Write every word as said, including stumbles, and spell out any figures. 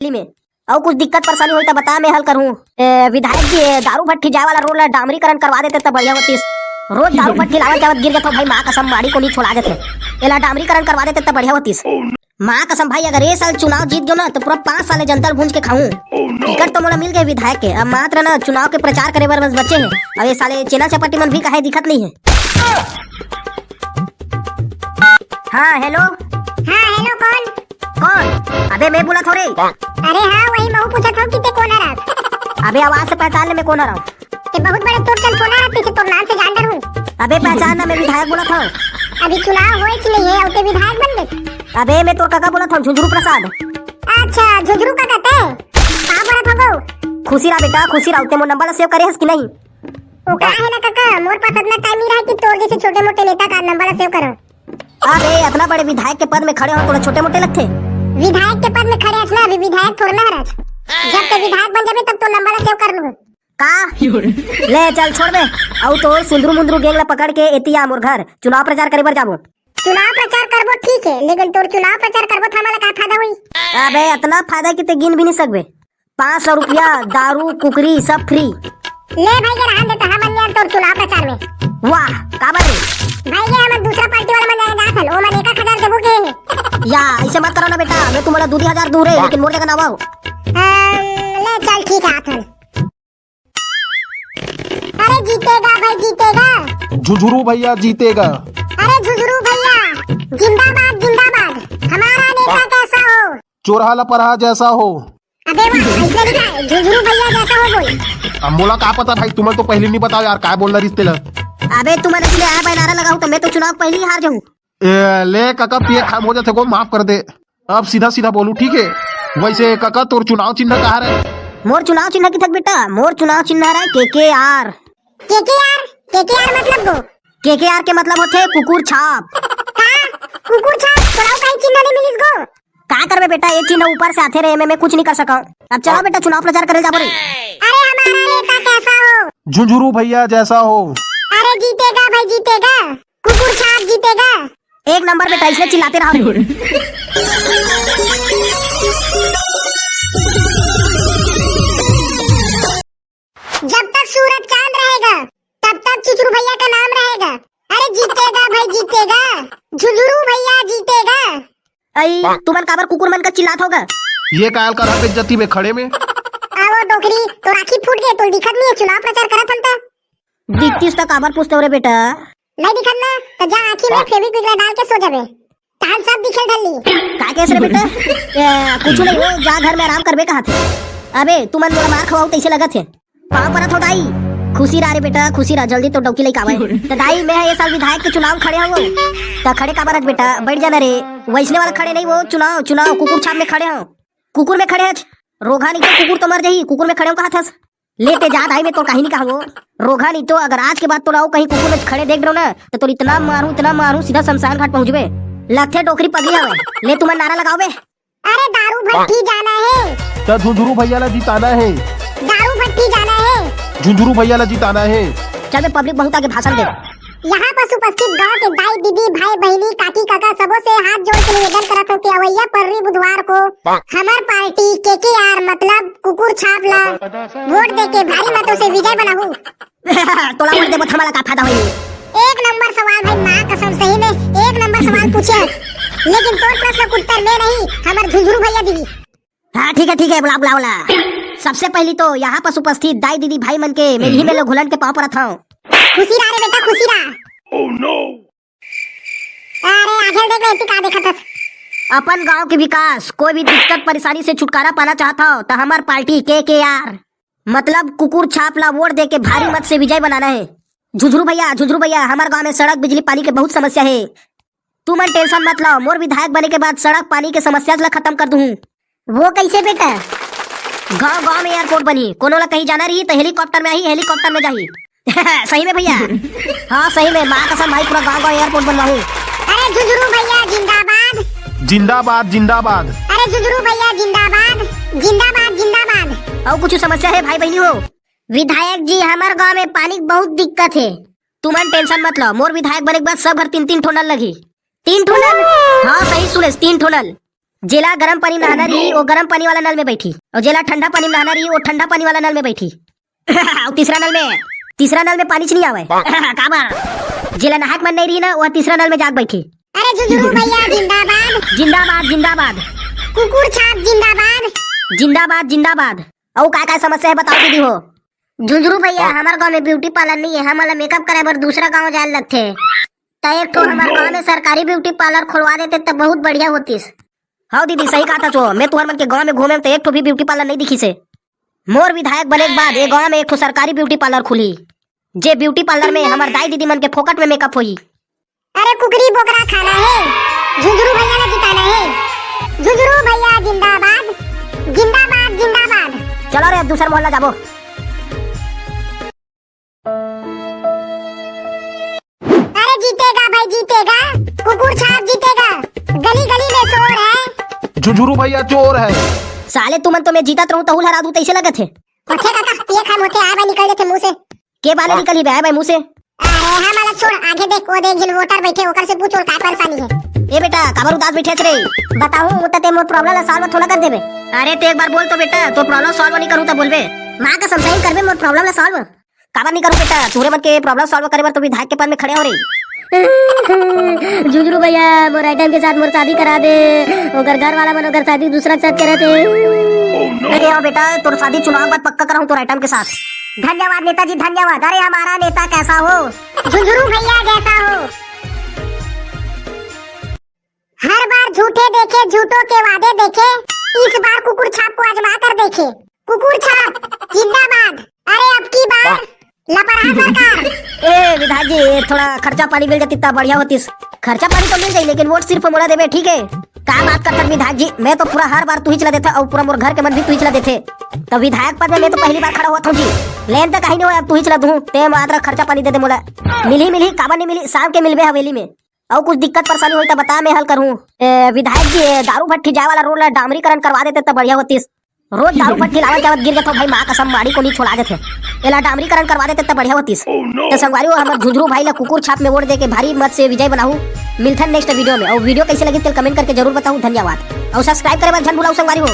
दिल्ली में। अउ कुछ दिक्कत परेशानी होई त बता, मैं हल करहूँ। ए, विधायक जी, ए, दारू भट्टी जाए वाला रोड ला डामरीकरण करवा देते त बढ़िया होतिस। रोज दारू भट्टी लावत जावत गिर जथव भाई, माँ कसम माड़ी कोनी छोला जथे। एला डामरीकरण करवा देते त बढ़िया होतिस। माँ कसम भाई, अगर ए साल चुनाव जीत गयो ना, तो पूरा पाँच साल जनता ल भूंज के खाऊं। टिकट तो मोला मिल गए विधायक के, अब मात्र ना चुनाव के प्रचार करे बर बस बचे हे। अब ए साले चेना चपाटी मन भी कहे दिखत नहीं है। हाँ, हेलो। हाँ, हेलो, कौन? कौन? अबे, मैं बोलत हव रे। अरे हाँ, वही महू पूछत हव कि ते कोन हरस। अबे, आवाज से पहचान ले, मैं कोन हरव। ते बहुत बड़े तोर चल कोन हरस, तइसे तोर नाम से जान डरहूँ। अबे, पहचान ना, मैं विधायक बोलत हव। अभी चुनाव होइच नहीं है, अउ ते विधायक बन गे। अबे, मैं तोर कका बोलत हव, झुंझुरू प्रसाद। अच्छा, झुंझुरू कका ते? का बोलत हव गो? खुशी रहा बेटा, खुशी रहा। ते मोर नंबर ला सेव करे हस कि नहीं? ओ का है ना कका, मोर पास अतना टाइम नहीं रहा कि तोर जैसे छोटे मोटे नेता का नंबर ला सेव करो। अरे, अतना बड़े विधायक के पद में खड़े हो, तोला छोटे मोटे लगथे? विधायक के पद में खड़े हस ना, अभी विधायक थोड़े ना हरस। जब ते विधायक बन जाबे, तब तो नंबर ला सेव कर लूँ। का? ले चल, छोड़ बे। अउ तोर सुंदरू मुंदरू गैंग ला पकड़ के एती आ मोर घर, चुनाव प्रचार करे बर जाबो। चुनाव प्रचार करबो ठीक है, लेकिन तोर चुनाव प्रचार करबो त हमला का फायदा होई? अबे, अतना फायदा कि ते गिन भी नहीं सकबे। पाँच सौ रुपया, दारू, कुकरी, सब फ्री। ले भाई, ये रहन दे, त हमन नहीं तोर चुनाव प्रचार में। वाह, काबर रे? भाई, ये हमन दूसरा पार्टी वाला मन जाए जात हन, ओ मन एक एक हजार देबो के। या, ऐसे मत करो ना बेटा, मैं तुम्हारा दू दू हजार दूर है, लेकिन मोर जगह ना आओ। अम, ले चल, ठीक है, आथन। अरे जीतेगा भाई, जीतेगा। झुझुरू भैया जीतेगा। अरे झुझुरू भैया जिंदाबाद, जिंदाबाद। हमारा नेता कैसा हो? चोरहा लपरहा जैसा हो। अबे वाह, ऐसे लिखा है, झुझुरू भैया जैसा हो बोल। अब मोला का पता भाई, तुमन तो पहली नहीं बताओ यार, काय बोलना रिश्ते ला। अबे तुमन ऐसे आए बैनारा लगाओ तो मैं तो चुनाव पहली ही हार जाऊं। ए, ले कका, पिए खाम हो जाथे गो, माफ कर दे। अब सीधा सीधा बोलू, ठीक है? वैसे कका, तोर चुनाव चिन्ह का हरे? मोर चुनाव चिन्ह किथक बेटा, मोर चुनाव चिन्ह हरे के के आर। के के आर? के के आर मतलब गो? के के आर के मतलब होथे कुकुर छाप। का? कुकुर छाप? तोला अउ कहीं चिन्ह नहीं मिलिस गो? का करबे बेटा, ये चिन्ह ऊपर से आथे रे, मैं, मैं कुछ नहीं कर सकूं। अब चलो बेटा, चुनाव प्रचार करे जाबो रे। अरे हमारा नेता कैसा हो? झुंझुरू भैया जैसा हो। अरे जीतेगा भाई, जीतेगा। कुकुर छाप जीतेगा। एक नंबर बेटा, इसलिए चिल्लाते रहो। जब तक सूरज चांद रहेगा, तब तक चुचरू भैया का नाम रहेगा। अरे जीतेगा भाई, जीतेगा। झुझुरू भैया जीतेगा। अई, तुमन काबर कुकुर मन का चिल्लात होगा? ये कायल का रहा बेइज्जती में खड़े में। आवो डोकरी, तो राखी फूट गए, तो दिखत नहीं है, चुनाव प्रचार करत हन त। दिखतीस त काबर पूछते हो रे बेटा? नहीं दिखत ना, तो जा आँखी में फेविक्विक ला डाल के सो जाबे। तहन सब दिखे ढल्ली। का कहेस रे बेटा? ए, कुछ नहीं हो, जा घर में आराम करबे कहा थे। अबे, तुमन मोला मार खवाओ तैसे लगत है। पाँव परत हो दाई। खुशी रहा रे बेटा, खुशी रहा, जल्दी तो डौकी लेके आवे। त दाई, मैं ये साल विधायक के चुनाव खड़े हूँ। त खड़े काबर हच बेटा, बैठ जाना रे। वैसने वाला खड़े नहीं वो, चुनाव, चुनाव, कुकुर छाप में खड़े हो। कुकुर में खड़े हच। रोगहा नहीं तो कुकुर तो मर जाही, कुकुर में खड़े हो कहा थस। ले ते जा दाई, मैं तो कहीं नहीं कहबो। रोगहा नहीं तो अगर आज के बाद तोला अउ कहीं कुकुर में खड़े देख डरो ना, तो तोर इतना मारू, इतना मारू, सीधा शमशान घाट पहुंचबे। लगथे डोकरी पगली हवे। ले तुमन नारा लगाओ बे। अरे दारू भट्टी जाना है। त झुंझुरू भैया ला जिताना है। दारू भट्टी जाना है। झुंझुरू भैया ला जिताना है। चल बे, पब्लिक बहुत आगे भाषण दे। यहाँ पर उपस्थित गांव के दाई, दीदी, भाई, बहिनी, काकी, काका सबो से हाथ जोड़ के निवेदन करत हो कि अवैया पर्री बुधवार को हमर पार्टी के के आर मतलब कुकुर छाप ला वोट दे के भारी मतों से विजय बनाहू। तोला वोट देबो त हमला का फायदा होई? एक नंबर सवाल भाई, माँ कसम सही में एक नंबर सवाल पूछे हस। लेकिन तोर प्रश्न के उत्तर मैं नहीं, हमर झुंझुरू भैया दिही। हाँ ठीक है, ठीक है, बुला बुला बुला। सबसे पहली तो यहाँ पर उपस्थित दाई दीदी भाई मन के मैं इही में लो घुलन के पाँव परत हूँ। खुशी रहा रे बेटा, खुशी रहा। अरे आगे देख बे, एती का देखत हस? अपन गांव के विकास, कोई भी दिक्कत परेशानी से छुटकारा पाना चाहत हो त हमर पार्टी के के आर मतलब कुकुर छाप ला वोट दे के भारी मत से विजय बनाना है। झुझुरू भैया, झुझुरू भैया, हमर गांव में सड़क, बिजली, पानी के बहुत समस्या है। तुमन टेंशन मत लाओ, मोर विधायक बने के बाद सड़क, पानी के समस्या ला खत्म कर दूहूँ। वो कैसे बेटा? गांव गांव में एयरपोर्ट बनही, कोनो ला कहीं जाना रही तो हेलीकॉप्टर में आही, हेलीकॉप्टर में जाही। सही में भैया? हाँ सही में, माँ कसम भाई, पूरा गांव गांव एयरपोर्ट बनवाहूँ। अरे झुझुरू भैया जिंदाबाद। जिंदाबाद, जिंदाबाद। अरे झुझुरू भैया जिंदाबाद, जिंदाबाद, जिंदाबाद। अउ कुछ समस्या है भाई बहनी हो? विधायक जी, हमर गांव में पानी के बहुत दिक्कत है। तुमन टेंशन मत लो, मोर विधायक बने के बाद सब घर तीन तीन ठो नल लगही। तीन ठो नल? हाँ सही सुनेस, तीन ठो नल। जेला गरम पानी में नहाना रही, वो गरम पानी वाला नल में बैठी, और जेला ठंडा पानी में नहाना रही, वो ठंडा पानी वाला नल में बैठी। और तीसरा नल में, तीसरा नल में पानी च नहीं आवे। काबर? जेला नहाए के मन नहीं रही ना, वो तीसरा नल में जाके बैठी। अरे झुंझुरू भैया जिंदाबाद। जिंदाबाद, जिंदाबाद। कुकुर छाप जिंदाबाद। जिंदाबाद, जिंदाबाद। अउ का का समस्या है, बताओ दीदी हो। झुंझुरू भैया, हमर गांव में ब्यूटी पार्लर नहीं है, हमन ला मेकअप करे बर दूसरा गांव जाए लगथे। त एक ठो हमर गांव में सरकारी ब्यूटी पार्लर खोलवा देते त बहुत बढ़िया होतिस। हव दीदी, सही कहा था चो, मैं तुहर मन के गांव में घूमे त एक ठो भी ब्यूटी पार्लर नहीं दिखिस हे। मोर विधायक बने के बाद ये गांव में एक ठो सरकारी ब्यूटी पार्लर खुली, जे ब्यूटी पार्लर में हमर दाई दीदी मन के फोकट में मेकअप होई। अरे कुकरी बोकरा खाना है, झुंझुरू भैया ने जिताना है। झुंझुरू भैया जिंदाबाद, जिंदाबाद, जिंदाबाद। चलो रे, अब दूसर मोहल्ला जाबो। अरे जीतेगा भाई, जीतेगा, कुकुर छाप जीतेगा। गली गली में शोर है। झुंझुरू भैया चोर है। साले तुमन तो मैं जीतत रहूं तहू ल हरा दूं तइसे लगत हे। होथे काका, पिए खाए मोथे आए भाई निकल देथे मुंह से। के बाले निकलही बे, आए भाई मुंह से। अरे हाँ, माला छोड़, आगे देख, वो देख, जिन वोटर बैठे, ओकर से पूछ, और का परेशानी है? ए बेटा, काबर उदास बैठे हस रे? बताहूं, त ते मोर प्रॉब्लम ला सॉल्व थोड़ा कर देबे। अरे, ते एक बार बोल तो बेटा, तोर प्रॉब्लम सॉल्व नहीं करूं त बोलबे। माँ कसम, सही करबे मोर प्रॉब्लम ला सॉल्व। काबर नहीं करूं बेटा, तोरे मन के प्रॉब्लम सॉल्व करे बर तो विधायक के पद में खड़े हो रे। झुंझुरू भैया, मोर आइटम के साथ मोर शादी करा दे, ओकर घर वाला मन ओकर शादी दूसरा के साथ करे थे। अरे ओ बेटा, तोर शादी चुनाव बाद पक्का कराहूं तोर आइटम के साथ। धन्यवाद नेताजी, धन्यवाद। अरे हमारा नेता कैसा हो? झुंझुरू भैया जैसा हो। हर बार झूठे देखे, झूठों के वादे देखे, इस बार कुकुर छाप को आजमा कर देखे। कुकुर छाप जिंदाबाद। अरे अब की बार लापरवाह सरकार। ए विधायक जी, थोड़ा खर्चा पानी मिल जाती त बढ़िया होतिस। खर्चा पानी तो मिल जाई, लेकिन वोट सिर्फ मोला देबे, ठीक है? का बात करत विधायक जी, मैं तो पूरा हर बार तुहीच ला देथे और पूरा मोर घर के मन भी तुहीच ला देथे। तो विधायक पद में मैं तो पहली बार खड़ा होत हूँ जी। लेन त कहीं नहीं हो, अब तुहीच ला दूँ, ते मात्र खर्चा पानी दे दे मोला। मिली, मिली, काबर नहीं मिली, शाम के मिलबे हवेली में। अउ कुछ दिक्कत परेशानी होई त बता, मैं हल करूँ। ए, विधायक जी, ए, दारू भट्टी जाए वाला रोड ला डामरीकरण करवा देते त बढ़िया होतिस। रोज दारू भट्टी लावत जावत गिर जाथो भाई, माँ कसम, माड़ी कोनी छोड़ा देथे। एला डामरीकरण करवा देते त बढ़िया होतिस। तो संगवारी हो, हमर झुंझुरू भाई ला कुकुर छाप में वोट दे के भारी मत से विजय बनाहू। मिलथन नेक्स्ट वीडियो में। और वीडियो कैसे लगी तेल कमेंट करके जरूर बताहू। धन्यवाद। और सब्सक्राइब करे बर झन भुलाहू संगवारी हो।